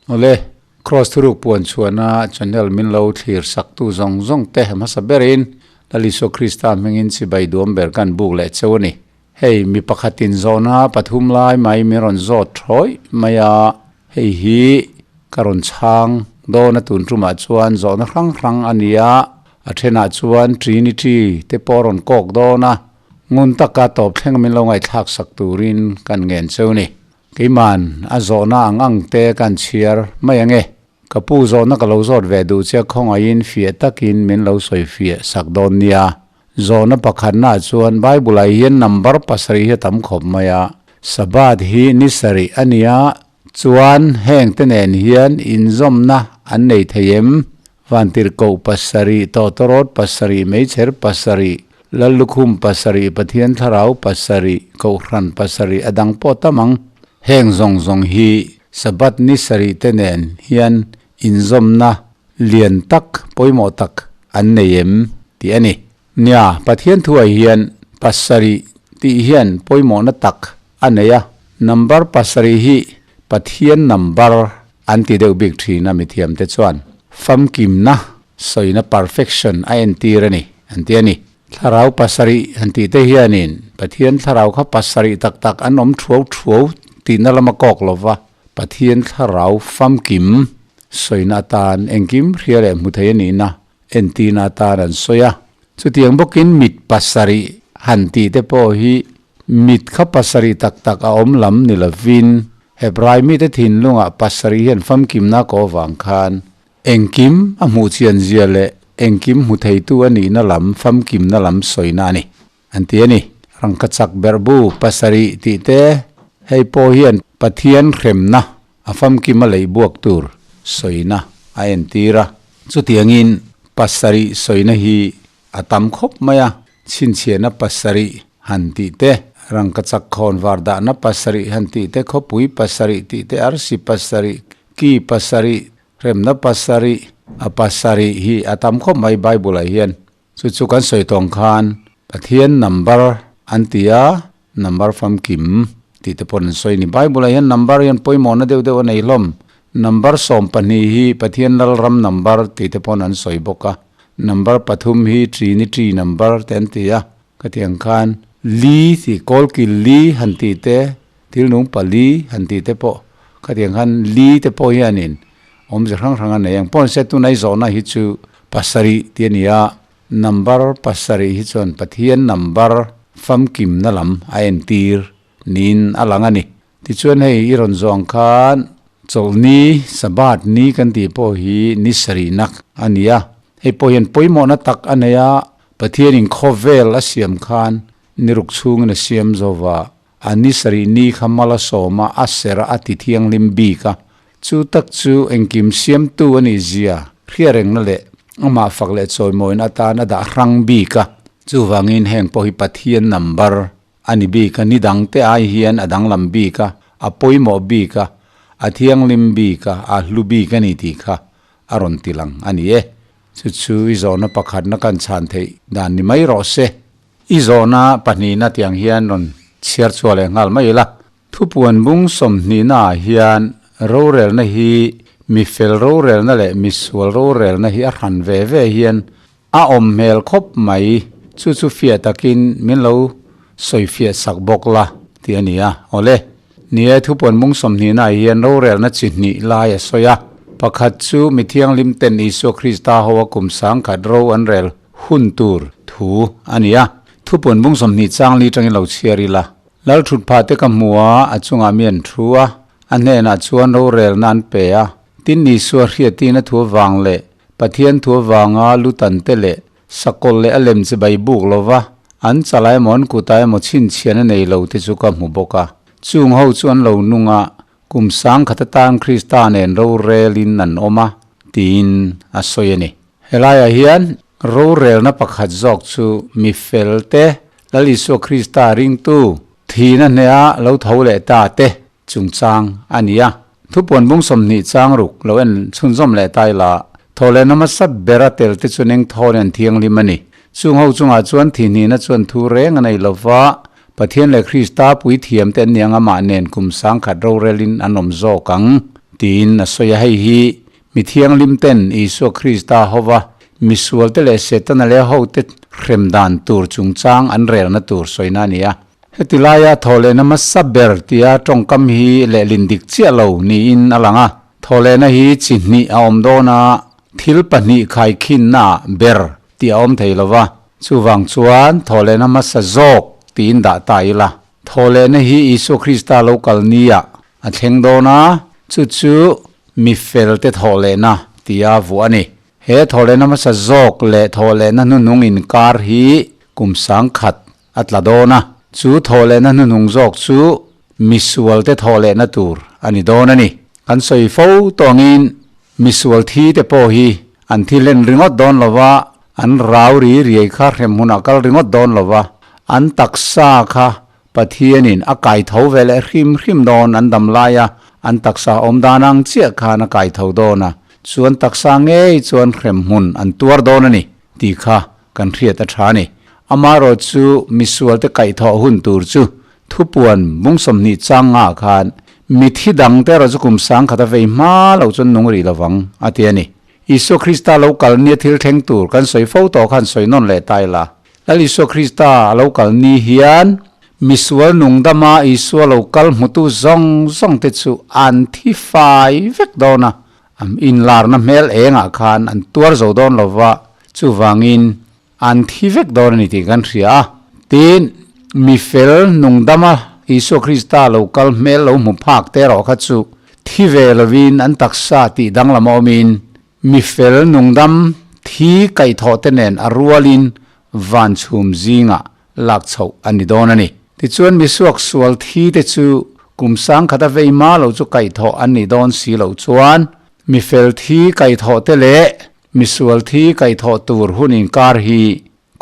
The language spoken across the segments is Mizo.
Awle, Kraws thuruk puan chhuahna channel min lo thlir saktu zawng zawng te hmasa berin Lal Isua Krista hmingin chibai duam ber kan buk leh cheu a ni. Hei, mi pakhatin zawhna pathum lai mai min rawn zawt thawi mai a, hei hi ka rawn chhang dawn a tun tumah chuan zawhna hrang hrang a ni a, a thenah chuan Trinity te pawh a rawn kawk dawn a, ngun taka tawp thleng min lo ngaihthlak sak turin kan ngen cheu ni. Keiman a zawhna ang ang te kan chhiar mai ang e. Ka pu zawhna ka lo zawt ve duh che khawngaihin fiah takin min lo sawi fiah sak dawn nia. Zawhna pakhatnaah chuan Bible-ah hian number pasarih hi a tam khawp mai a, Sabbath hi ni sarih a nia, chuan heng te nen hian inzawmna an nei thei em? Vantirhkoh pasarih, tawtawrawt pasarih, meichher pasarih, Lallukhum pasarih, Pathian thlarau pasarih, Kohhran pasarih a dang pawh tam ang. Heng zawng zawng hi Sabbath ni sarih te nen hian inzawmna lian tak, pawimawh tak an nei em tih a ni. Nia, Pathian thuai hian pasarih tih hian pawimawhna tak a nei a, number pasarih hi Pathian number an ti deuh bik thin a mithiamte chuan famkimna sawina perfection a entir a ni an ti a ni. Thlarau pasarih han tih te hianin Pathian thlarau kha pasarih tak tak an awm thuau thuau tihna lama kawk lova, Pathian thlarau famkim sawina atan engkim hria leh hmu thei a nihna entirna atan an sawi a. Chutiang bawkin mit pasarih han tih te pawh hi mit kha pasarih tak tak a awm lam ni lovin Hebrai mite thinlungah pasarih hian famkimna ko avang khan engkim a hmuh chian zia leh engkim hmu theitu a nihna lam famkimna lam sawina a ni. An ti a ni. Rangkachak berhbu pasarih tih te hei pawh hian Pathian hremna a famkim a lei buak tur sawina a entir a. Chutiangin pasarih sawina hi a tam khawp mai a, chhinchhiahna pasarih han tih te, rangkachak khawn var dahna pasarih han tih te, khawpui pasarih tih te, arsi pasarih, ki pasarih, hremna pasarih, a pasarih hi a tam khawp mai Bible-ah hian. Chu chu kan sawi tawng khan Pathian number an ti a, number famkim tih te pawh an sawi a ni. Bible ah hian number hian pawimawhna deuh deuh a nei hlawm. Number 12 hi Pathian Lalram number tih te pawh an sawi bawk a. Number pathum hi Trinity number te an ti a. Khatiang khan li tih kawlkil li han tih te, thil nung pali han tih te pawh khatiang khan li te pawh hianin Awmze hrang hrang a nei ang. Pawn se tunai zawhna hi chu pasarih tih a ni a, number pasarih hi chuan Pathian number famkimna lam a entir niin a lang a ni. Tichuan hei i rawn zawng khan Chawlhni, Sabbath ni kan tih pawh hi ni sarihna a ni a, hei pawh hian pawimawhna tak a nei a, Pathianin khawvel a siam khan ni ruk chhungin a siam zova, A ni sarih ni kha mal a sawm a, a ser a, a ti thianghlim bik a. Chu tak chu engkim siamtu a nih zia hriarengna leh amah fak leh chawimawina atan a dah hrang bik a. Chuvangin heng pawh hi Pathian number a ni bik a, ni dangte ai hian a danglam bik a, a pawimawh bik a, a thianghlim bik a, a hlu bik a ni tih kha a rawn ti lang a ni e. Chu chu i zawhna pakhatna kan chhan theih dan ni mai rawh se. I zawhna pahnihna tiang hian rawn chhiar chhuah leh nghal mai ila. Thupuan bung sawmhnihnaah hian rorelna hi mi fel rorelna leh mi sual rorelna hi a hran ve ve hian a awm hmel khawp mai. Chu chu fiah takin min lo sawi fiah sak bawk la tih a ni a. Awle, ni e, thupuan bung sawmhnihnaah hian rorelna chi hnih lai a sawi a. Pakhat chu mi thianghlim ten Isua Krista hoa kum sangkhat ro an rel hun tur thu a ni a. Thupun bung 20 changli tangin lo chhiar ila. Lal thut phah te ka hmu a, a chungah mi an thu a, a hnenah chuan rorelna an pe a. Tin Isua hriatin a thu avang leh Pathian thu avanga lutan te leh sakawlh leh a lem chi bai buk lova an chalai emaw an kutah emaw chhinchhian a nei lo te chu ka hmu bawk a. Chung ho chu an lo nung a, kum sangkhat atan Krista nen rorelin an awm a, tiin a sawi a ni. Helaiah hian rorelna pakhat zawk chu mi fel te, Lal Isua Krista ringtu, thihna hneha lo tho leh ta te chungchang a ni a. Thupuan bung 20 chang ruk lo en chhunzawm leh ta ila, thawhlehna hmasa bera tel te chu neng thawn an thianghlim a ni. Chung ho chungah chuan thihnihna chuan thu reng a nei lo va, Pathian leh Krista puithiamte an ni ang amah nen kum sangkhat rorelin an awm zawk ang, tiin a sawi a. Hei hi mi thianghlimten Isua Krista hova misualte leh Setana leh hote hrem dan tur chungchang an relna tur sawina a ni a. Heti laia thawhlehna hmasa ber tia tawngkam hi lehlin dik chiah lo niin a lang a. Thawhlehna hi chi hnih a awm dawn a, thil pahnih khaikhinnaah ber tih a awm thei lo va. Chuvang chuan thawhlehna hmasa zawk tiin dah ta ila. Thawhlehna hi Isua Krista lo kal niah a thleng dawn a, chu chu mi felte thawhlehna tia vuah a ni. He thawhlehna hmasa zawk leh thawhlehna hnuhnung inkar hi kum sangkhat a tla dawn a, chu thawhlehna hnuhnung zawk chu misualte thawhlehna tur a ni dawn a ni. Kan sawi fo tawngin misual thi te pawh hi an thi hlen ringawt dawn lo va, an rau ri riai kha hremhmunah kal ringawt dawn lo va, an taksa kha Pathianin a kai tho ve leh hrim hrim dawn, an dam laia an taksa awm dan ang chiah khan a kai tho dawn a, chu an taksa ngei chuan hremhmun an tuar dawn a ni tih kha kan hriat a tha a ni. Amaherawh chu misualte kaihthawh hun tur chu thupuan bung 20 chang ngah khan mithi dangte erawh chu kum sangkhat a vei hma loh chuan nung rih lovang a ti a ni. Isua Krista lo kal nia thil thleng tur kan sawi fo tawh khan sawi nawn leh ta ila. Lal Isua Krista a lo kal ni hian misual nungdama Isua lo kal hmutu zawng zawng te chu an thi fai vek dawn a, inlarna hmel engah khan an tuar zo dawn lova, chuvangin An thi vek dawn a ni tih kan hria a. Tin, mi fel nungdama Isua Krista lo kal hmel lo hmu phak te erawh kha chu thi ve lovin an taksa tih danglam a awmin mi fel nungdam thi kaihthawh te nen a rualin van chhum zingah lak chhoh a ni dawn a ni. Tichuan mi suaksual thi te chu kum sangkhat a vei hma lo chu kaihthawh an nih dawn si loh chuan mi fel thi kaihthawh te leh Misual thi kaihthawh tur hun inkar hi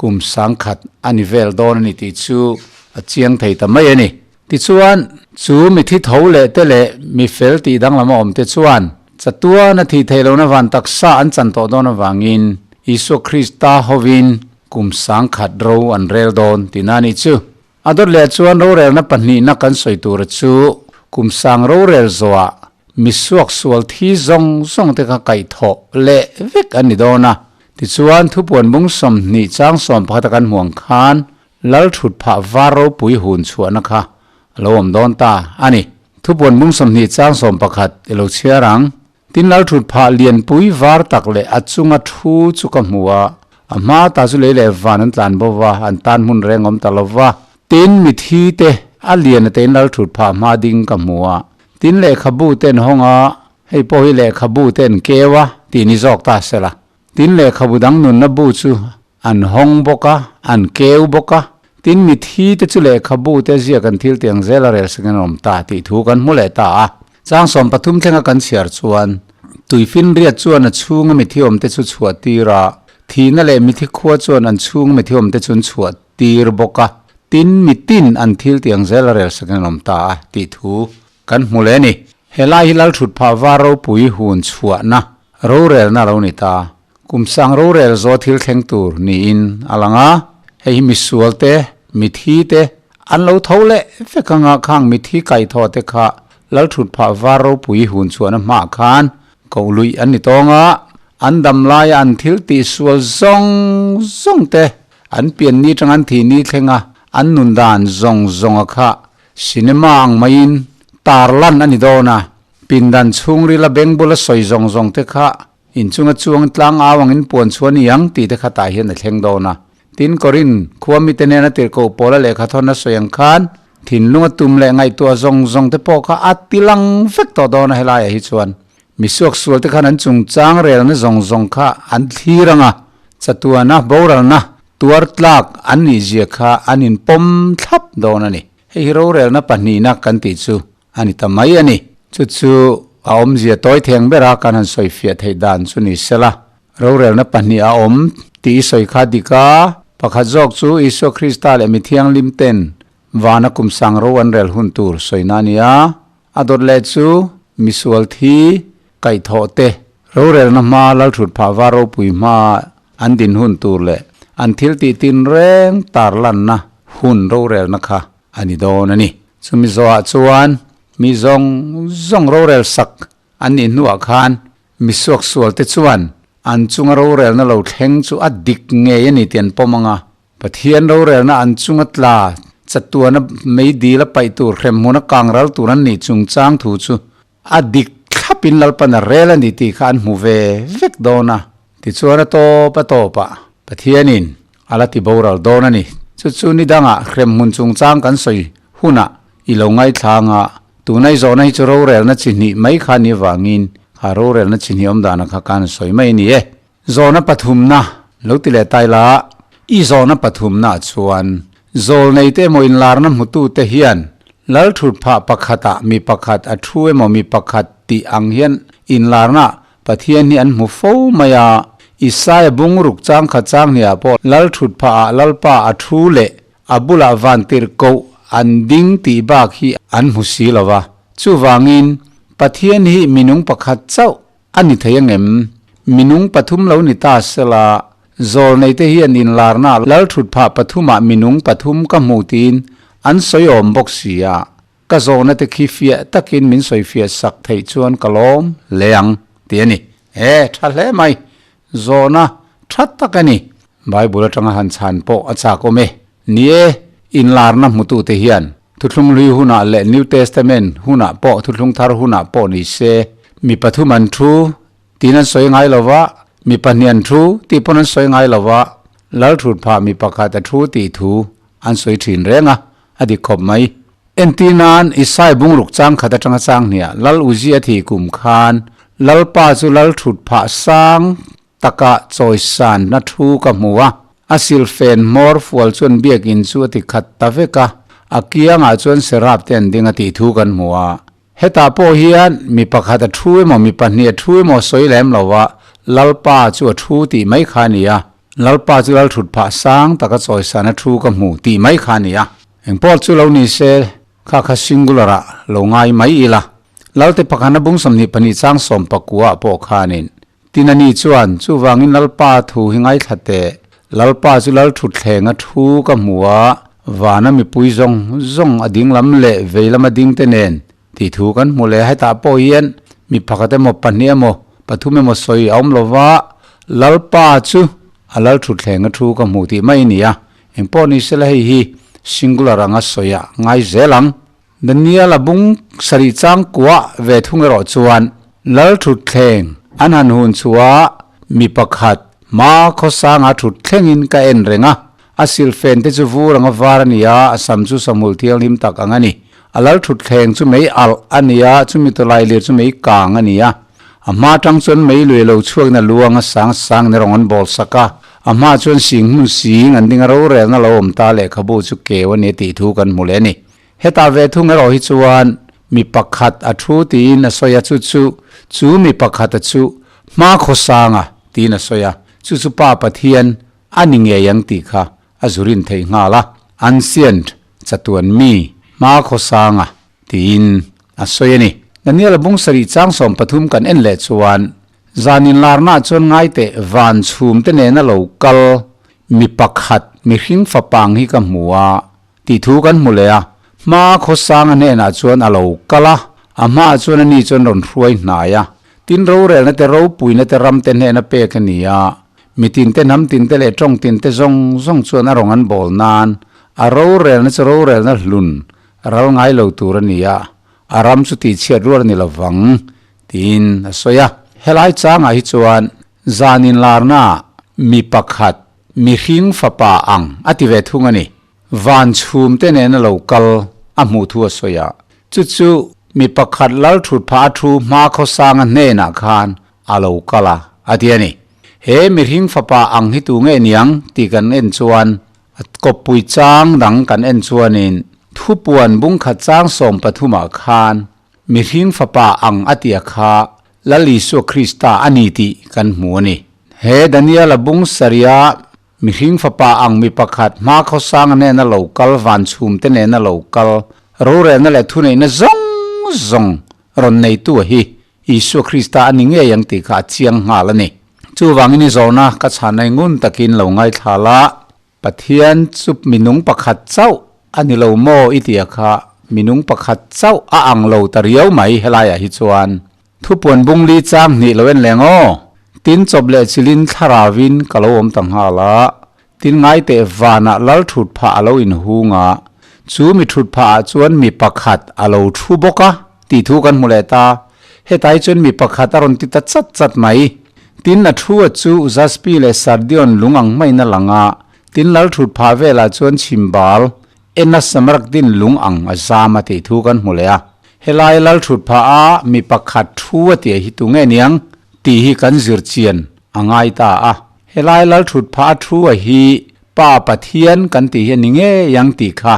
kum sangkhat a ni vel dawn a ni tih chu a chiang thei ta mai a ni. Tichuan, chu mithi tho leh te leh mi fel tih danglam a awm te chuan chatuan a thih theih lohna van taksa an chan tawh dawn avangin Isua Krista hovin kum sangkhat ro an rel dawn tihna a nih chu. A dawt leh chuan rorelna pahnihna kan sawi tura chu kum sang rorel zawhah mi suaksual thi zawng zawng te kha kaihthawh leh vek an ni dawn a. Tichuan thupuan bung 20 chang 11 a kan hmuang khan lal thut phah var ropui hun chhuahna kha a lo awm dawn ta a ni. Thupuan bung 20 chang 11 i lo chhiar ang. Tin lal thut phah lianpui var tak leh a chunga thu chu ka hmu a, a hma ta chu lei leh van an tlan bo va, an tan hmun reng awm ta lo va. Tin mithi te a lian atein lal thut phah hma ding ka hmu a, tin lehkhabu te an hawng a, hei pawh hi lehkhabu te an keu a tih ni zawk ta se la. Tin lehkhabu dang nunna bu chu an hawng bawk a, an keu bawk a, tin mithi te chu lehkhabu te ziak an thil tiang zel a rel sengin an awm ta tih thu kan hmu leh ta a. Chang 13 thlenga kan chhiar chuan, Tuifinriat chuan a chhunga mithi awmte chu chhuah tir a, thihna leh mithi khua chuan an chhunga mithi awmte chu an chhuah tir bawk a, tin mitin an thil tiang zel a rel sakin an awm ta a tih thu kan hmu leh a ni. Helai hi Lalthut phah var ropui hun chhuahna rorelna a lo ni ta. Kum sang rorel zaw thil thleng tur niin a lang a, hei hi misualte, mithi te an lo tho leh vek anga khang mithi kaihthawh te kha Lalthut phah var ropui hun chhuahna hmaah khan koh luih an ni tawng a, an dam laia an thil tih sual zawng zawng te, an pian ni tang an thih ni thlenga an nun dan zawng zawnga kha cinema ang maiin tar lan a ni dawn a, pindan chhungrila beng bula sawi zawng zawng te kha Inchunga chuang tlang au angin puan chhuah a ni ang tih te khatah hian a thleng dawn a. Tin, Korin khua mite nena tirhkoh Paula lehkha thawn a sawi ang khan thinlunga tum leh ngaihtuah zawng zawng te pawh kha a ti lang vek tawh dawn a helaiah hi chuan. Misuak sual te khan an chungchang relna zawng zawng kha an thlir ang a, chatuana boralna tuar tlak an nih zia kha an inpawm thlap dawn a ni. Hei hi rorelna pahnihna kan tih chu a ni ta mai a ni. Chu chu a awmzia tawi theng bera kan han sawi fiah theih dan chu ni sela, rorelna pahnih a awm tih i sawi kha dik a, pakhat zawk chu Isua Krista leh mi thianghlim ten vana kum sang ro an rel hun tur sawina a ni a, a dawt leh chu misual thi kaihthawh te rorelna hma lalthut phah var ropui hma an din hun tur leh An thil tih tinreng tarlanna hun rorelna kha a ni dawn a ni. Chumi zawhah chuan mi zawng zawng rorel sak an nih hnuah khan mi suaksualte chuan an chunga rorelna lo thleng chu a dik ngei a ni tih an pawm ang a. Pathian rorelna an chunga tla chatuana meidil a paih tur hremhmun a kangral tur an nih chungchang thu chu A dik thlapin Lalpan a rel a ni tih kha an hmu ve vek dawn a, tichuan a tawp a tawpah Pathianin a la ti boral dawn a ni. Chu chu ni dangah hremhmun chungchang kan sawi hunah i lo ngaithlang a, tunai zawhna hi chu rorelna chi hnih mai kha ni avangin kha rorelna chi hnih awmdana kha kan sawi mai a ni e. Zawhna pathumna lo ti leh tai la, i zawhna pathumnaah chuan zawlneite emaw inlarna hmutute hian lal thut phah pakhatah mi pakhat a thu emaw mi pakhat tih ang hian inlarna Pathian hi an hmu fo mai a. Isaia bungruk changkhat changhniah pawh lal thut phahah Lalpa a thu leh a bulah vantirhkoh an ding tih bak hi an hmu si lo va. Chuvangin Pathian hi minung pakhat chauh A ni thei angem? Minung pathum lo ni ta sela, zawlneite hian inlarna lal thut phah pathumah minung pathum ka hmuh tiin an sawi awm bawk si a, ka zawhna te khi fiah takin min sawi fiah sak theih chuan ka lawm hle ang tih a ni. E, tha hle mai! Zawhna tha tak a ni. Bible atanga han chhan pawh a chak awm e. Ni e, inlarna hmutute hian Thuthlung Hlui hunah leh New Testament hunah pawh Thuthlung Thar hunah pawh ni se, mi pathum an thu tiin an sawi ngai lo va, mi pahnih an thu tih pawn an sawi ngai lo va, Lal thut phah mi pakhat a thu tih thu an sawi thin reng a, a dik khawp mai. Entir nan, Isai bungruk chang khat atanga chang hniah Lal Uzia thi kum khan Lalpa chu Lal thut phah sang taka chawisanna thu ka hmu a, a silfen hmawr fual chuan biakinn chu a ti khat ta vek a, a kiangah chuan serap te an ding a tih thu kan hmu a. Hetah pawh hian mi pakhat a thu emaw mi pahnih a thu emaw sawi lem lo va, Lalpa chu a thu tih mai kha a ni a, Lalpa chu lal thut phah sang taka chawisanna thu ka hmu tih mai kha a ni a. Engpawh chu lo ni se, kha kha singular ah lo ngai mai ila. Lalte pakhana bung 22 chang 19 ah pawh khanin Tin a ni chuan, Chuvangin Lalpa thu hi ngaithla teh. Lalpa chu Lal thutthleng a thu ka hmu a, vana mipui zawng zawng a ding lam leh vei lama ding te nen tih thu kan hmu leh. Hetah pawh hian mi pakhat emaw, pahnih emaw, pathum emaw sawi a awm lo va, Lalpa chu a Lal thutthleng a thu ka hmu tih mai a ni a. Engpawh ni sela hei hi singular anga sawi a ngai zel ang. Daniel a bung sarih chang kuah ve thung erawh chuan Lal thutthleng an han hun chhuah mi pakhat hma khawsanga thut thlengin ka en reng a, a silfen te chu vur anga var a ni a, a sam chu sahmul thianghlim tak ang a ni. A lal thutthleng chu mei alh a ni a, chumi tawlailir chu mei kang a ni a. A hma tang chuan mei lui lo chhuakna luang a sang sang in rawng an bawl sak a, a hma chuan sing hmun sing an ding a rorelna lo awm ta lehkhabu chu keu a ni tih thu kan hmu leh a ni. Hetah ve thung erawh hi chuan mi pakhat a thu tiin a sawi a, chu chu chu mi pakhata chu hma khawsanga tiin a sawi a, chu chu Pa Pathian a ni ngei ang tih kha a zu rin theih nghal a, Ancient, chatuan mi, hma khawsanga tiin a sawi a ni. Daniel-a bung sarih chang 13 kan en leh chuan zan inlarnaah chuan ngaiteh van chhum te nena lo kal mi pakhat mihring fapang hi ka hmu a, Tih thu kan hmu leh a, hma khawsanga hnenah chuan a lo kal a, a hmaah chuan ani chuan rawn hruai hnai a. Tin rorelna te ropuina te ram te hnena pek a ni a, mitin te hnam tin te leh tawng tin te zawng zawng chuan a rawn an bawl nan a rorelna chu rorelna hlun ral ngai lo tur a ni a, a ram chu tihchhiat rual a ni lo vang tiin a sawi a. Helai changah hi chuan zan inlarnaah mi pakhat mihring fapa ang a ti ve thung a ni. Van chhum te nena lo kal a hmuh thu a sawi a, chu chu mi pakhat lal thut phah a thu hma khawsanga hnenah khan a lo kal a, a ti a ni. He mihring fapa ang hi tu nge niang tih kan en chuan a kawppui chang dang kan en chuanin thupuan bungkhat chang 13 ah khan mihring fapa ang a tia kha Lal Isua Krista a ni tih kan hmu a ni. He Daniel-a bung sarih-a Mihring fapa ang mi pakhat hma khawsanga nena lo kal, van chhum te nena lo kal, rorelna leh thuneihna zawng zawng rawn neitu hi Isua Krista a ni ngei ang tih kha a chiang nghal a ni. Chuvangin i zawhna ka chhan ai ngun takin lo ngaithla la, Pathian chu minung pakhat chauh a ni lo maw i tia kha minung pakhat chauh a ang lo ta riau mai helaiah hi chuan. Thupuan bungli chang hnih lo en leng aw. Tin chawp leh chilin thlaravin ka lo awm ta nghal a, tin ngai teh vanah lal thut phah a lo inhung a, chu mi thut phah ah chuan mi pakhat a lo thu bawk a tih thu kan hmu leh ta. Hetai chuan mi pakhat a rawn ti ta chat chat mai. Tin a thu a chu Jaspi leh Sardion lung ang hmain a lang a, tin lal thut phah velah chuan chhimbal ena Smaragdin lung ang a zam a tih thu kan hmu leh a. Helai lal thut phah a mi pakhat thu a tih hi tu nge niang tih hi kan zir chian a ngai ta a. Helai lal thut phah a thu a hi Pa Pathian kan tih hi a ni ngei ang tih kha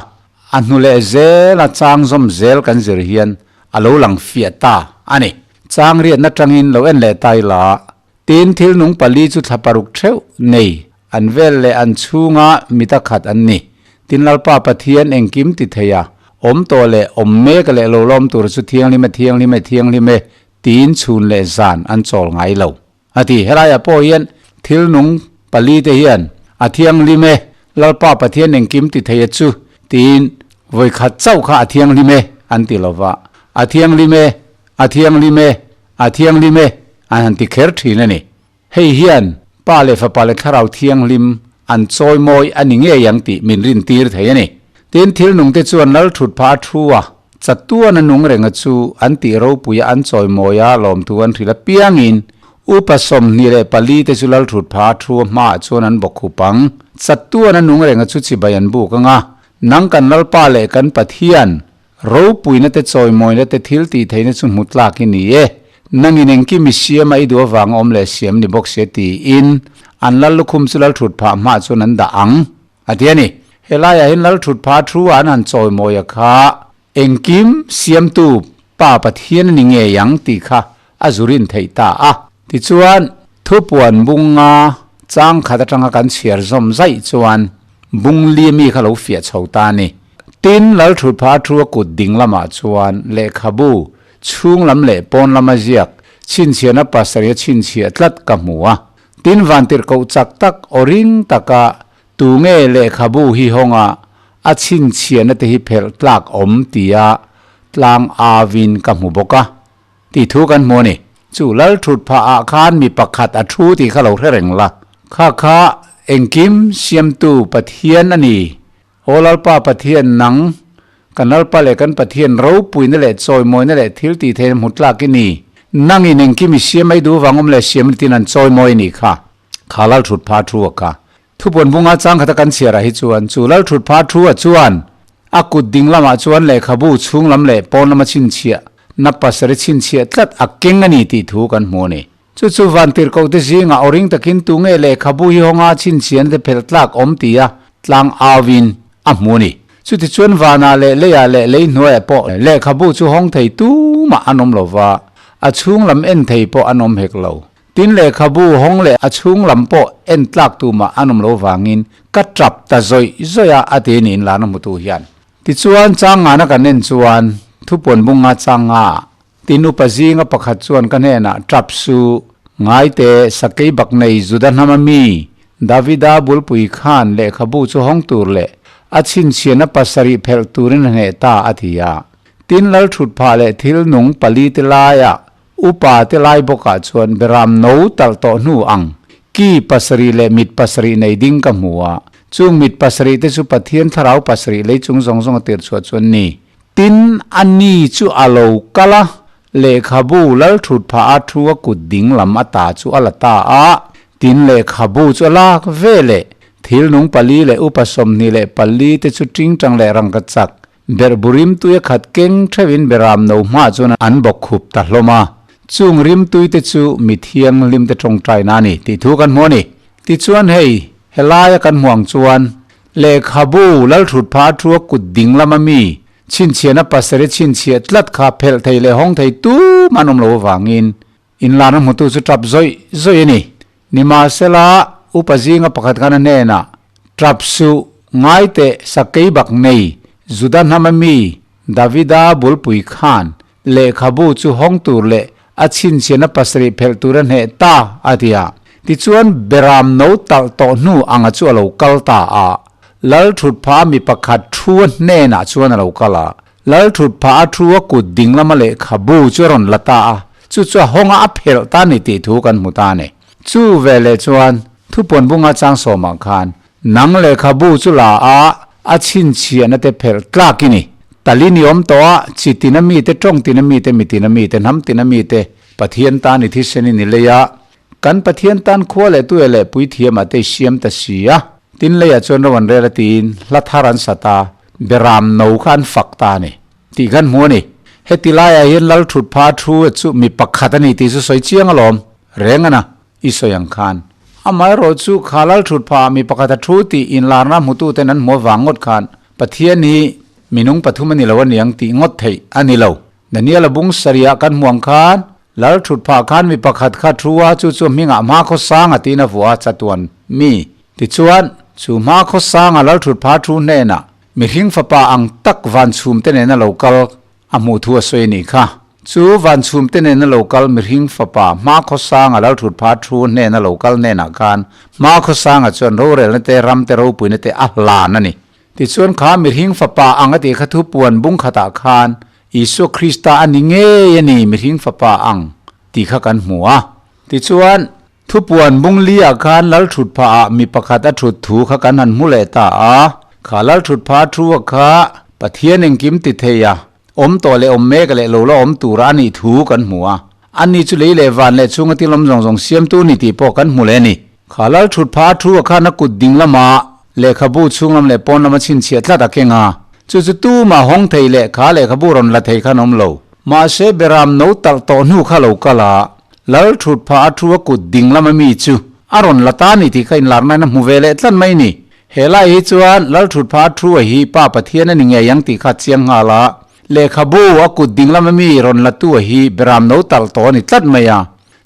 a hnu leh zel a chang zawm zel kan zir hian a lo lang fiah ta a ni. Chang riatna tangin lo en leh ta ila, tin thil nung pali chu thla paruk theuh nei an vel leh an chhunga mita khat an ni. Tin Lalpa Pathian engkim ti thei a, awm tawh leh awm mek leh lo lawm tur chu thianghlim e thianghlim e thianghlim e tiin chhun leh zan an chawl ngai lo. A ti, helaiah pawh hian thil nung pali te hian a thianghlim e, Lalpa Pathian engkim ti thei a chu tiin vawi khat chauh kha a thianghlim e an ti lo va, a thianghlim e, a thianghlim e, a thianghlim e an han ti kher thin a ni. Hei hian Pa leh Fapa leh Thlarau Thianghlim an chawimawi a ni ngei ang tih min rintir thei a ni. Tin, thil nungte chuan lal thut phah a thu a, chatuan a nung renga chu an tih ropuia an chawimawi a lawmthu an hrilh apiangin upa 24 te chu lal thut phah a thu a hmaah chuan an bawk khup ang. Chatuan a nung renga chu chibai an buk ang a, nang kan Lalpa leh kan Pathian, Ropuina te chawimawina te thil tih theihna chu hmu tlak i ni e. Nangin engkim i siam a i duh avang awm leh siam ni bawk sia tiin an lal lukhum chu lal thut phah hmah chuan an dah ang a ti a ni. Helaiah hian lal thut phah thu an han chawimawia kha engkim siamtu Pa Pathian a ni ngei ang tih kha a zu rin theih ta a. Tichuan, thupuan bunga chang khat atanga kan chhiar zawm zaih chuan bung li mi kha lo fiah chho ta a ni. Tin, Lalthutpha thu a kut ding lamah chuan lehkhabu chhung lam leh pawn lama ziak chhinchhiahna pasarih a chhinchhiah tlat ka hmu a. Tin, vantirhkoh chak tak aw ring taka tu nge lehkhabu hi hawnga a chhinchhiahna te hi phelh tlak awm tia tlang avin ka hmu bawk a. Tih thu kan hmu a ni. Chu lal thut phah ah khan mi pakhat a thu tih kha lo hre reng la. Kha kha engkim siamtu Pathian a ni. Aw Lalpa Pathian nang, kan Lalpa leh kan Pathian ropuina leh chawimawina leh thil tih theihna hmu tlak i ni. Nangin engkim i siam mai duh vang awm leh siam ni tin an chawimawi a nih kha. Kha lal thut phah thu a kha. Thupuan bunga chang khata kan chhiarah hi chuan chu lal thut phah thu a chuan A kut ding lamah chuan lehkhabu chhung lam leh pawn lama chhinchhiah na pasarih chhinchhiah tlat a keng a ni tih thu kan hmu a ni. Chu chu vantirhkoh te zingah aw ring takin tu nge lehkhabu hi hawnga chhinchhiahna te phelh tlak awm tia tlang auin a hmu a ni. Chutichuan vanah leh leiah leh lei hnuaiah pawh lehkhabu chu hawng thei tumah an awm lo va, a chhung lam en thei pawh an awm hek lo. Tin lehkhabu hawng leh a chhung lam pawh en tlak tumah an awm lo vangin ka tap ta zawih zawih a, a ti niin Lana hmutu hian. Tichuan changngana kan en chuan thupuan bunga changa tin upa zinga pakhat chuan ka hnenah tap su ngaite sakei bak nei Juda hnama mi Davida bulpui khan lehkhabu chu hawng tur leh a chhinchhiahna pasarih phelh turin a hneh ta a ti a. Tin lal thut phah leh thil nung pali te laiah Upa te lai bawkah chuan beram no talh tawh hnu ang ki pasarih leh mit pasarih nei ding ka hmu a, chung mit pasarih te chu Pathian thlarau pasarih lei chung zawng zawng a tir chhuah chuan ni. Tin, a ni chu a lo kal a, lehkhabu lal thut phah a thu a kut ding lam ata chu a la ta a, tin lehkhabu chu a lak ve leh thil nung pali leh upa 24 te chu tingtang leh rangkachak Berhbu rimtui a khat keng theuhin beram no hmaah chuan an bawk khup ta hlawm a, chung rimtui te chu mi thianghlim te tawngtaina a ni tih thu kan hmu a ni. Tichuan hei, helaia kan hmu ang chuan lehkhabu Lalthut pha a thu a kut ding lama mi chhinchhiahna pasarih chhinchhiah tlat kha phelh thei leh hawng thei tum an awm lo avangin inlarna hmutu chu tap zawih zawih a ni. Nimahsela, upa zinga pakhat khan a hnenah, Tap suh, ngai teh sakei bak nei, Juda hnama mi, Davida bulpui khan, lehkhabu chu hawng tur leh a chhinchhiahna pasarih phelh tur a hneh ta, a ti a. Tichuan Beram no talh tawh hnu anga chu a lo kal ta a, Lal thutpha mi pakhat thu a hnenah chuan a lo kal a. Lal thutpha a thu a kut ding lama lehkhabu chu a rawn la ta a, chu chu a hawnga a phelh ta ni tih thu kan hmu ta a ni. Chu veleh chuan thupuan bunga chang sawmah khan nang lehkhabu chu la a, a chhinchhiahna te phelh tlak i ni. Tali ni awm tawh a, chi tina mite, tawng tina mite, mi tina mite, hnam tina mite, Pathian tan i thisen i ni lei a, Kan Pathian tan khua leh tue leh puithiam ah te i siam ta si a. Tin leiah chuan ro an rel a tiin hla thar an sat a, Beram no kha an fak ta a ni tih kan hmu a ni. Heti laiah hian Lal thut pha thu chu mi pakhat a ni tih chu sawi chiang alawm reng a na i sawi ang khan. Amaherawh chu kha Lal thut pha ah mi pakhat a thu tih inlarna hmututen an hmu avang ngawt khan Pathian hi minung pathum a ni lo a niang tih ngawt theih a ni lo. Daniel-a bung sarihah kan hmuang khan, Lal thut phah khan mi pakhat kha thu a, chu chu hmingah hma khaw sanga tiin a vuah a, chatuan mi. Tichuan, chu hma khaw sanga Lal thut phah thu hnenah mihring fapa ang tak van chhum te nena lo kal a hmuh thu a sawi a nih kha. Chu van chhum te nena lo kal mihring fapa hma khaw sanga Lal thut phah thu hnena lo kal hnenah khan hma khaw sanga chuan rorelna te, ram te, ropuina te a hlan a ni. Tichuan kha mihring fapa ang a tih kha thu puan bung khatah khan Isua Krista a ni ngei a ni mihring fapa ang tih kha kan hmu a. Tichuan thu puan bung li ah khan lal thut phah ah mi pakhat a thut thu kha kan han hmu leh ta a. Kha lal thut phah thu a kha Pathian engkim ti thei a, awm tawh leh awm mek leh lo la awm tura a nih thu kan hmu a. Ani chu lei leh van leh chhunga thil awm zawng zawng siamtu ni tih pawh kan hmu leh a ni. Kha lal thut phah thu a khan a kut ding lamah lehkhabu chhung lam leh pawn lama chhinchhiah tlat a keng a, chu chu tumah hawng thei leh kha lehkhabu rawn la thei khan awm lo. Mahse Beram no talh tawh hnu kha lo kal a, lal thut phah a thu a kut ding lama mi chu a rawn la ta ni tih kha inlarnain a hmu ve leh tlat mai ni. He lai hi chuan lal thut phah a thu a hi Pa Pathian a ni ngei ang tih kha a chiang nghal a, lehkhabu a kut ding lama mi rawn la tu a hi Beram no talh tawh a ni tlat mai a.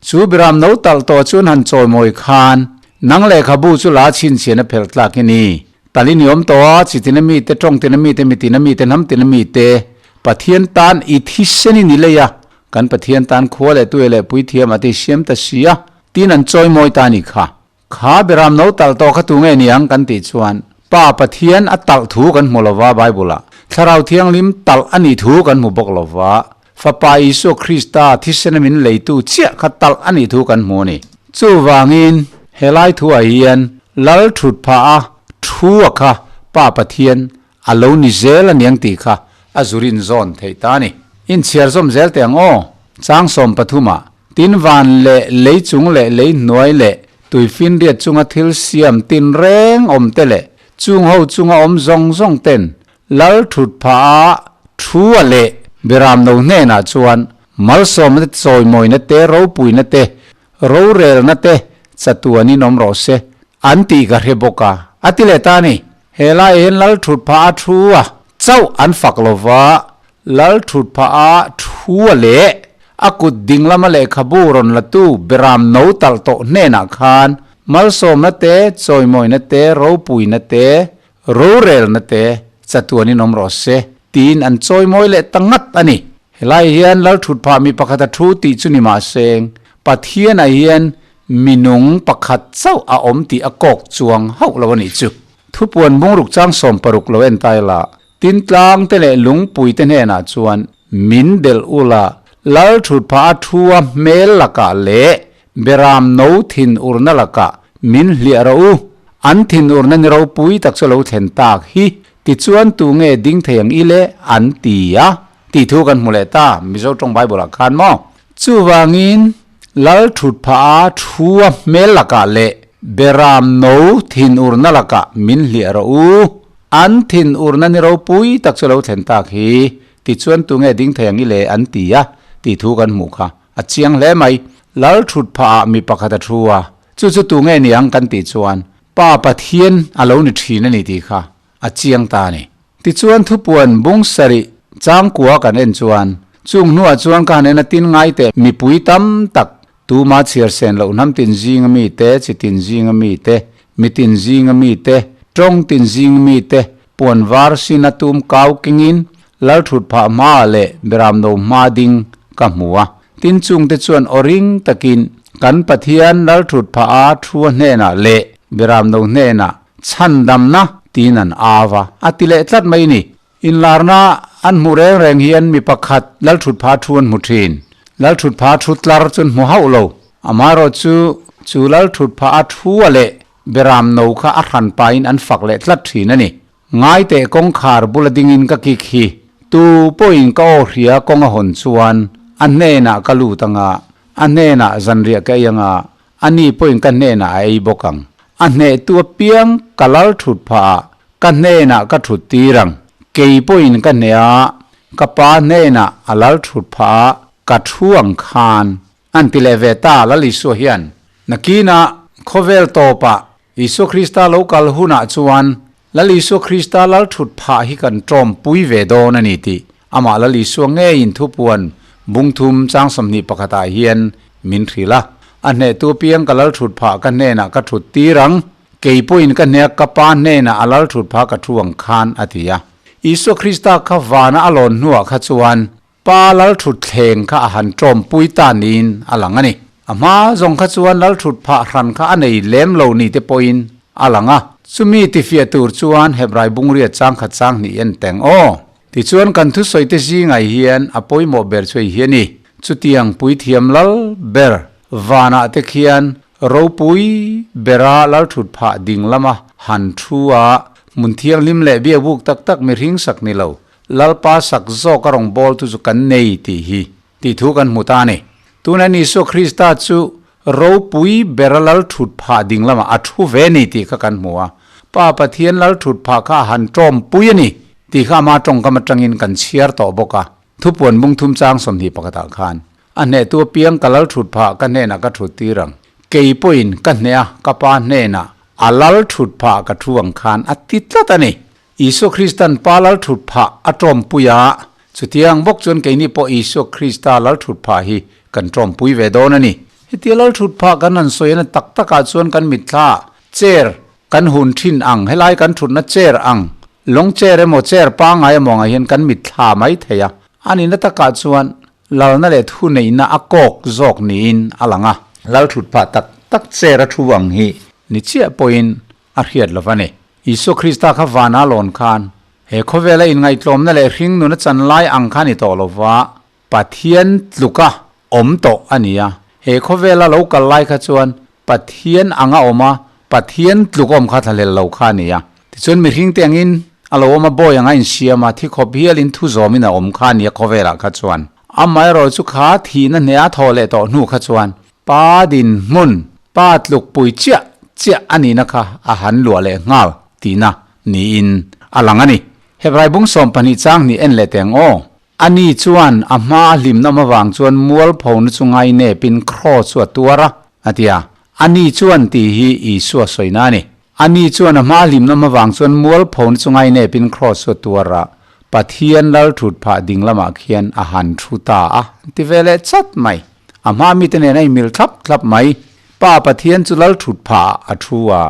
Chu Biram no talh tawh chuan han chawimawi khan, Nang lehkhabu chu la chhinchhian a phelh tlak i ni. Tal i ni awm tawh a, chi tina mite, tawng tina mite, mi tina mite, hnam tina mite, Pathian tan i thisen i ni lei a, kan Pathian tan khua leh tue leh puithiam a ti siam ta si a, tin an chawimawi ta ni kha. Kha Biram no talh tawh kha tu nge ni ang kan tih chuan Pa Pathian a talh thu kan hmu lova Bible ah Thlarau Thianghlim talh a nih thu kan hmu bawk lova Fapa Isua Krista thisena min leitu chiah kha talh a nih thu kan hmu a ni. Chuvangin helai thu ah hian Lal thut phah a thu a kha Pa Pathian a lo ni zel a niang tih kha a zurin zawn theih ta a ni. Inchhiar zawm zel teh ang aw. Chang 13 ah Tin van leh lei chung leh lei hnuai leh tuifinriat chunga thil siam tin reng awm te leh chung ho chunga awm zawng zawng ten Lal thut phah a thu a leh Beram no hnenah chuan malsawmna te chawimawina te ropuina te rorelna te chatuanin awm rawh se an tih ka hre bawk a, a ti leh ta a ni. He laiah hian Lal thut phah a thu a chauh an fak lova, Lal thut phah a thu a leh a kut ding lama lehkhabu rawn latu Beram no talh tawh hnenah khan malsawmna te, chawimawina te, ropuina te, rorelna te chatuanin awm rawh se tiin an chawimawi leh ta ngat a ni. Helai hian Lal thut phah mi pakhat a thu tih chu ni mahseng Pathianah hian minung pakhat chauh a awm tih a kawk chuang hauh lo a nih chu. Thupuan bungruk chang 60 lo en ta ila, tin tlang te leh lungpui te hnenah chuan min delh ula, Lal thut phah a thu a hmel lakah leh Beram no thin urna lakah min hliah rawh u, an thin urna ni ropui tak chu lo thlen tak hi, tichuan tu nge ding thei ang ile an ti a, tih thu kan hmu leh ta, Mizo tawng Bible ah khan maw? Chuvangin Lal thut phah a thu a hmel lakah leh Beram no thin urna lakah min hliah rawh u. An thin urna ni ropui tak chu lo thlen tak hi, tichuan tunge ding thei ang i le an ti a, tih thu kan hmuh kha a chiang hle mai. Lal thut phah ah mi pakhat a thu a, chu chu tunge ni ang kan tih chuan Pa Pathian a lo ni thin a ni tih kha a chiang ta a ni. Tichuan thupuan bung sarih changkua kan en chuan chung hnuah chuan ka han en a tin ngai teh mipui tam tak tuma chhiar sen loh hnam tin zinga mi te, chi tin zinga mi te, mi tin zinga mi te, tawng tin zinga mi te puan var sin a tum kau kengin lal thut phah hmaah leh beram no hma ding ka hmu a. Tin chungte chuan aw ring takin. Kan Pathian lalthut phah a thua hnenah leh Beramno hnenah chhandamna tiin an au a, a ti leh tlat mai ni. Inlarna an hmuh reng reng hian mi pakhat lalthutphah thu an hmu thin. Lalthutphah thu tlar chu an hmu hauh lo. Amaherawhchu, chu lalthutphah a thua leh Beramno kha a hran pahin an fak leh tlat thin a ni. Ngaiteh kawngkhar bula dingin ka kik hi tu pawhin ka aw hria kawng a hawn chuan a hnenah ka lut anga, a hnenah zanriah ka ei anga, a ni pawhin ka hnenah a ei bawk ang. A hnehtu apiang ka lal thut phah a, ka hnenah ka thut tir ang. Kei pawhin ka hneh a, ka pa hnenah a lal thut phah a, ka thu ang khan. An ti leh ve ta, Lal Isua hian. Nakinah khawvel tawpah Isua Krista lo kal hunah chuan Lal Isua Krista lal thut phah hi kan tawmpui ve dawn a ni tih amah Lal Isua ngeiin thupuan bungthum chang 21 ah hian min hrilh a. A hnehtu apiang ka lal thut phah ka hnenah ka thut tir ang, kei pawhin ka hnek ka pa hnenah a lal thut phah ka thu ang khan a ti a. Isua Krista kha vana a lawn hnuah kha chuan Pa Lalthutthleng kha a han tawmpui ta niin a lang a ni. A hma zawng kha chuan Lalthutphah hran kha a nei lem lo ni te pawhin a lang a. Chumi tifiah tur chuan Hebrai bungriat chang khat chang hnih en teng aw. Tichuan kan thusawi te zingai hian a pawimawh ber chu hei hi a ni. Chutiang puithiam lal ber vanah te khian ropui bera Lalthutphah ding lama han thu a, hmun thianghlim leh biakbuk tak tak mihring sak ni lo Lalpa sak zawk a rawn bawl tu chu kan nei tih hi tih thu kan hmu ta a ni. Tuna Isua Krista chu ropui bera lal thut phah ding lamah a thu ve ni tih kha kan hmu a. Pa Pathian lal thut phah kha a han tawmpui a ni tih kha ama tawngkam atangin kan chhiar tawh bawk a. Thupuan bung thum chang 21 ah khan a hnehtu apiang ka lal thut phah ka hnenah ka thut tir ang. Kei pawhin ka hneh a ka pa hnenah a lal thut phah ka thu ang khan a ti tlat a ni. Isua Kristan Pa lal thut phah a tawmpui a, chutiang bawk chuan keini pawh Isua Krista lal thut phah hi kan tawmpui ve dawn a ni. Hetia lal thut phah kan han sawi a na tak takah chuan kan mitthla chair kan hun thin ang, helai kan thutna chair ang, lawng chair emaw chair pangngai emaw angah hian kan mitthla mai thei a. A nihna takah chuan lalna leh thuneihna a kawk zawk niin a lang a. Lal thut phah tak tak chair a thu ang hi ni chiah pawhin a hriat lo va ni. Isua Krista kha vana lawn khan he khawvela inngaihtlawmna leh hringnuna chan lai ang kha ni tawh lo va, Pathian tluka awm tawh a ni a. He khawvela lo kal lai kha chuan Pathian anga awm a, Pathian tluk awm kha thlahlel lo kha a ni a. Tichuan mihring te angin a lo awm a, bawi anga insiam a, thi khawp hialin thu zawmin a awm kha a ni a khawvelah kha chuan. Amaherawhchu chu kha thihna hneh a thawh leh tawh hnu kha chuan Pa dinhmun, pa tlukpui chiah chiah a nihna kha a han luah leh nghal tihna niin a lang a ni. Hebrai bung 12 chang hnih en leh teng aw. Ani chuan a hma a hlimna awm avang chuan mualphona chu ngainepin kraw chu a tuar a, a ti a. Ani chuan tih hi Isua sawina a ni. Ani chuan a hma a hlimna awm avang chuan mualphona chu ngainepin kraw chu a tuar a, Pathian lal thut phah ding lamah khian a han thu ta a, ti ve leh chat mai. A hma mite nen a inmil thlap thlap mai. Pa Pathian chu lal thut phah ah a thu a.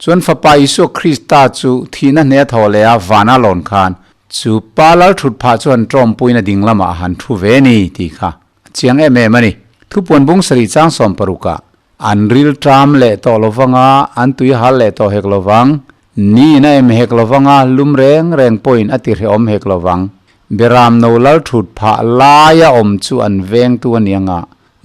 Chuan Fapa Isua Krista chu thihna hne a thawh leh a vana lawn khan chu Pa lal thut phah chu han tawmpuiin a ding lamah a han thu ve ni tih kha a chiang em em a ni. Thupuan bung sarih chang 60 ah an ril ṭam leh tawh lovang a, an tui hal leh tawh hek lovang. Niin a em hek lovang a, lum reng reng pawhin a tihrehawm hek lovang. Beram no lal thut phah laia awm chu an vengtu a ni anga,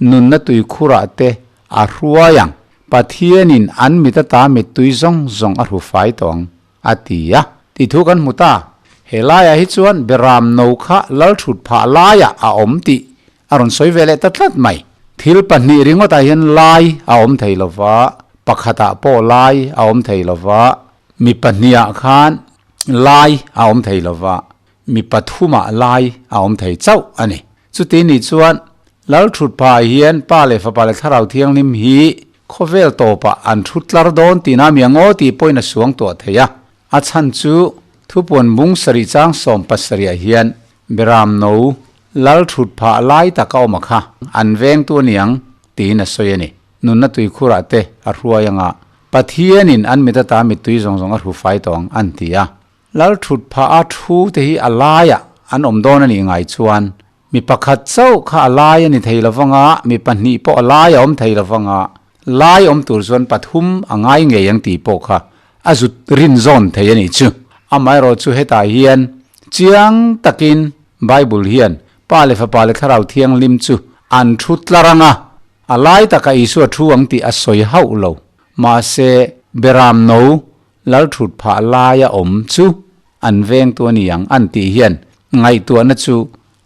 nunna tuikhurah te a hruai ang. Pathianin an mit ata mittui zawng zawng a hru fai tawh ang, a ti a. Tih thu kan hmu ta. He laiah hi chuan Beram no kha lal thut phah laiah a awm tih a rawn sawi ve leh ta tlat mai. Thil pahnih ringawtah hian lai a awm thei lo va, pakhatah pawh lai a awm thei lo va, mi pahnihah khan lai a awm thei lo va, mi pathumah lai a awm thei chauh a ni. Chuti nih chuan Lalthutphah hian Pa leh Fapa leh Thlarau Thianghlim hi khawvel tawpah an thu tlar dawn tihna mi ang aw tih pawhin a suang tuah thei a. A chhan chu thupuan bung sarih chang 17 ah hian Beram no Lalthutphah lai taka awm a kha an vengtu a niang tiin a sawi a ni. Nunna tuikhurah te a hruai anga Pathianin an mit ata mittui zawng zawng a hru fai tawh ang an ti a. Lal thut phah a thu te hi a laiah an awm dawn a nih ngai chuan Mi pakhat chauh kha a lai a ni thei lo vanga, mi pahnih pawh a lai a awm thei lo vanga, lai awm tur chuan pathum a ngai ngei ang tih pawh kha a zut rin zawn thei a nih chu. Amaherawh chu hetah hian chiang takin Bible hian Pa leh Fapa leh Thlarau Thianghlim chu an thu tlar ang a, a lai takah Isua thu ang tih a sawi hauh lo. Mahse, Beram no Lal thut phah laia awm chu an vengtu a ni ang an tih hian ngaihtuahna chu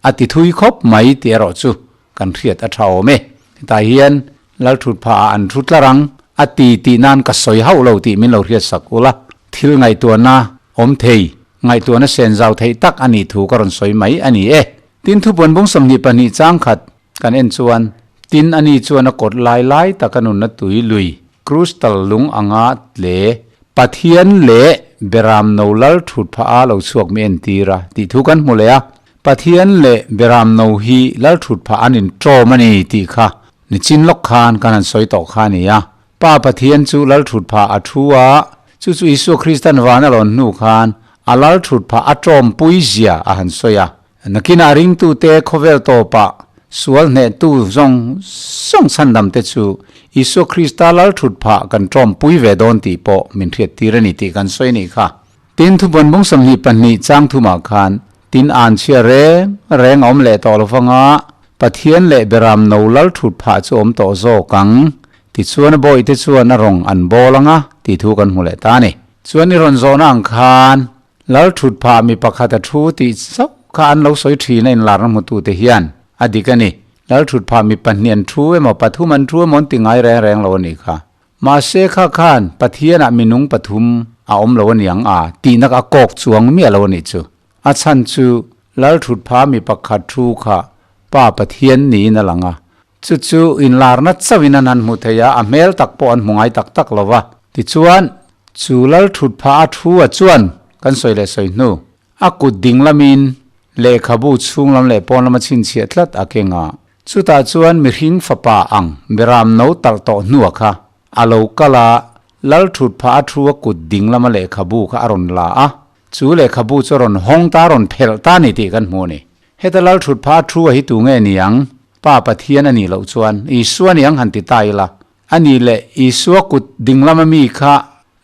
a ti thui khawp mai tih erawh chu kan hriat a tha awm e. Hetah hian Lal thut phah ah an thu tlar ang a ti tih nan ka sawi hauh lo tih min lo hriat sak ula, thil ngaihtuahna awm thei, ngaihtuahna sen zau theih tak a nih thu ka rawn sawi mai a ni e. Tin thupuan bung 22 chang khat Kan en chuan, tin ani chuan a kawt lai lai taka nunna tui lui, crystal lung anga tle, Pathian leh Beram no lal thut phah a lo chhuak mi entir a, tih thu kan hmu leh a. Pathian leh Beram no hi lal thut phah an inṭawm a ni tih kha nichin lawk khan kan han sawi tawh kha a ni a. Pa Pathian chu lal thut phah a thu a, chu chu Isua Kristan van a lawn hnu khan a lal thut phah a ṭawmpui zia a han sawi a. Nakinah ringtute khawvel tawpah sual hnehtu zawng zawng chhandamte chu Isua Krista lal thut phah kan ṭawmpui ve dawn tih pawh min hriattir a ni tih kan sawi a nih kha. Tin, thubuan bung 22 chang thumah khan tin an chhia reng reng a awm leh tawh lo vanga Pathian leh Beram no lal thut phah chu awm tawh zawk ang. Tichuan a bawihte chuan a rawng an bawl anga tih thu kan hmu leh ta a ni. Chuan i rawn zawhna ang khan Lal thut phah mi pakhat a thu tih chauh kha an lo sawi thin a inlarna hmutute hian a dik a ni. Lal thut phah mi pahnih an thu emaw pathum an thu emaw an ti ngai reng reng lo a nih kha. Mahse kha khan Pathianah minung pathum a awm lo a niang a tihna kha a kawk chuang miah lo a nih chu. A chhan chu Lal thut phah mi pakhat thu kha Pa Pathian niin a lang a. Chu chu inlarna chauhin an han hmu thei a, a hmel tak pawh an hmu ngai tak tak lo va. Tichuan, chu lal thut phah a thu a chuan kan sawi leh sawi hnu, a kut ding lamin lehkhabu chhung lam leh pawn lama chhinchhiah tlat a keng a. Chutah chuan mihring fapa ang beram no talh tawh hnua kha a lo kal a, lal thut phah a thu a kut ding lama lehkhabu kha a rawn la a, chu lehkhabu chu a rawn hawng ta, a rawn phelh ta a ni tih kan hmu a ni. Heta lal thut phah a thu a hi tu nge ni ang? Pa Pathian a nih loh chuan Isua ni ang han ti ta ila. A nih leh Isua kut ding lama mi kha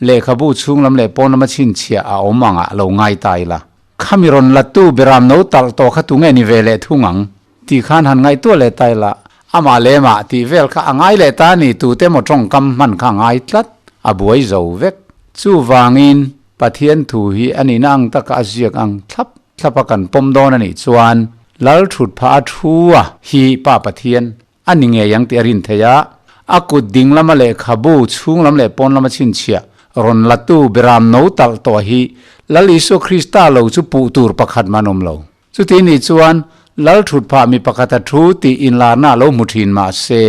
lehkhabu chhung lam leh pawn lama chhinchhiah a awm angah lo ngai ta ila. Khami rawn latu Beram no talh tawh kha tu nge ni ve leh thung ang? Tih khan han ngaihtuah leh ta ila. Amah leh mah tih vel kha a ngai leh ta a ni, tute emaw tawngkam hman kha a ngai tlat, a buai zo vek. Chuvangin Pathian thu hi a nihna ang taka a ziak ang thlap thlap a kan pawm dawn a nih chuan Lal thut phah a thu a hi Pa Pathian a ni ngei ang tih a rin theih a, a kut ding lama lehkhabu chhung lam leh pawn lama chhinchhiah rawn latu Beram no talh tawh hi Lal Isua Krista lo chu puh tur pakhat mah an awm lo. Chuti nih chuan Lal thut phah mi pakhat a thu tih inlarna a lo hmu thin mah se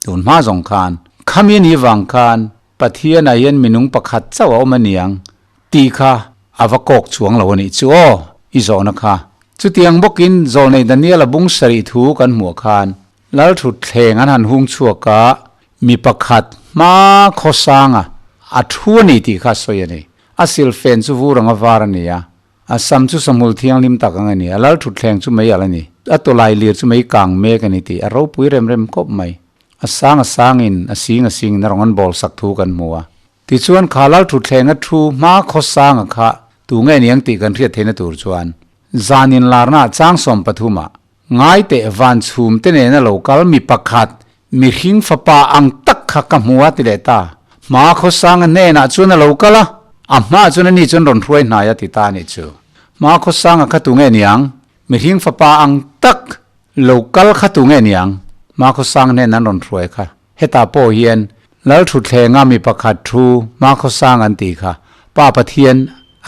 tun hma zawng khan khami a nih vang khan Pathianah hian minung pakhat chauh a awm a niang Tih kha a va kawk chuang lo a nih chu aw, i zawhna kha. Chutiang bawkin Zawlnei Daniela bung sarih thu kan hmuh khan Lalthutthleng an han hung chhuak a, mi pakhat hma khawsanga a thu a ni tih kha a sawi a ni. A silfen chu vur anga var a ni a, a sam chu sahmul thianghlim tak ang a ni a, Lalthutthleng chu mei alh a ni, a tawlai lir chu mei kang mek a ni tih a ropui rem rem khawp mai. A sang a sangin, a sing a singin a rawn an bawl sak thu kan hmu a. Tichuan kha lal thutthleng a thu hma khawsanga kha tu nge niang tih kan hriat theihna tur chuan zan inlarna ah chang 13 ah ngai teh van chhum te nena lo kal mi pakhat mihring fapa ang tak kha ka hmu a ti leh ta. Hma khawsanga hnenah chuan a lo kal a, a hmaah chuan ani chuan rawn hruai hnai a ti ta a nih chu. Hma khawsanga kha tu nge niang? Mihring fapa ang tak lo kal kha tu nge niang? Hma khawsang hnenah an rawn hruai kha. Hetah pawh hian Lalthutthlenga mi pakhat thu hmakhawsang an tih kha Pa Pathian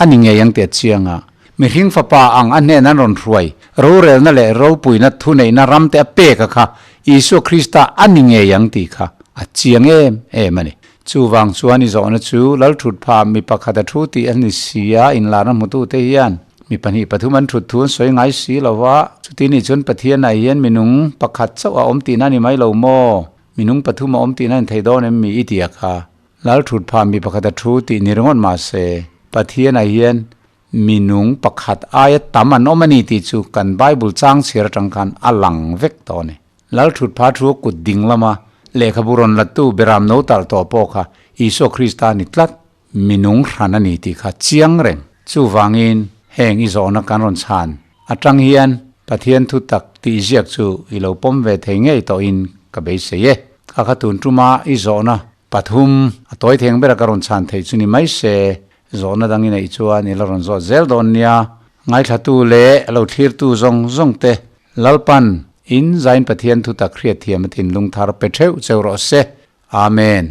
a ni ngei ang tih a chiang a. Mihring fapa ang a hnen an rawn hruai rorelna leh ropuina thuneihna ramte a pek a kha Isua Krista a ni ngei ang tih kha a chiang em em a ni. Chuvang chuan i zawhna chu Lalthutpha mi pakhat a thu tih a ni si a, inlarna hmutute hian mi pahnih pathum an thut thu an sawi ngai si lo va, chuti nih chuan Pathianah hian minung pakhat chauh a awm tihna a ni mai lo maw? Minung pathum a awm tihna a ni thei dawn em mi i ti a kha? Lalthutpha mi pakhat a thu tih ni ringawt mah se, Pathianah hian. Minung pakhat aia tam an awm a ni tih chu kan Bible chang chhiar atang khan a lang vek tawh a ni. Lal thut pha thu a kut ding lama lehkhabu rawn lattu Beram no talh tawh pawh kha Isua Krista a ni tlat. Minung hran a ni tih kha chiang reng. Chuvangin heng i zawhna kan rawn chhan atang hian Pathian thu tak tih ziak chu i lo pawm ve thei ngei tawhin ka beisei e. Kha kha tun tuma i zawhna pathum a tawi theng bera ka rawn chhan theih chu ni mai se, zawhna dang i neih chuan i la rawn zawt zel dawn nia. Ngaithlatu leh lo thlirtu zawng zawng te Lalpan in zain Pathian thu tak hriatthiam a thinlung thar pe theuh cheu rawh se. Amen.